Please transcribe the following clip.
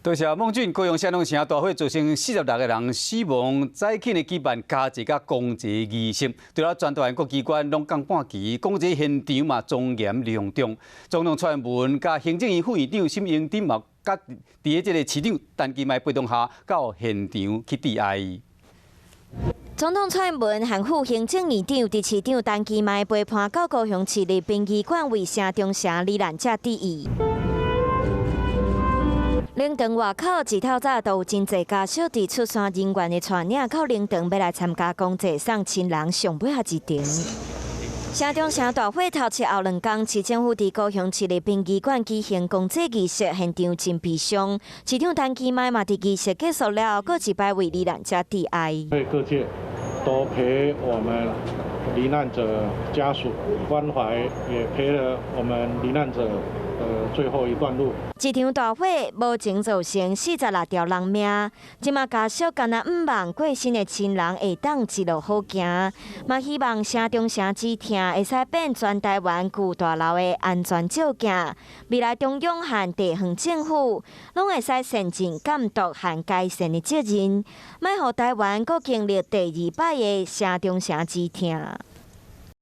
多謝孟俊，高雄雙龍城大火造成46個人死亡，早起呢舉辦家祭佮公祭儀式，除了全台灣各機關攏降半旗，公祭現場嘛莊嚴隆重。總統蔡英文佮行政院副院長沈榮津嘛，佮佇這个市長陳其邁陪同下，到現場去致哀。總統蔡英文和副行政院長佇市長陳其邁陪伴到高雄市立殯儀館為城中城罹難者致意。靈堂外口一透早就有真濟家屬佇出山人員的帶領到靈堂，欲來參加公祭送親人上尾仔一程。城中城大火頭七後兩工，市政府佇高雄市立殯儀館舉行公祭儀式，現場真悲傷。市長陳其邁嘛佇儀式結束了後，閣一擺為罹難者致哀。各界都陪我們罹難者家屬關懷，也陪了我們罹難者最後一段路。這場大火無情造成46條人命，這馬家屬敢若向望過身的親人會當一路好行，嘛希望城中城之痛會使變全台灣舊大樓的安全照鏡，未來中央和地方政府攏會使善盡監督和改善的責任，莫予台灣閣經歷第二擺的城中城之痛。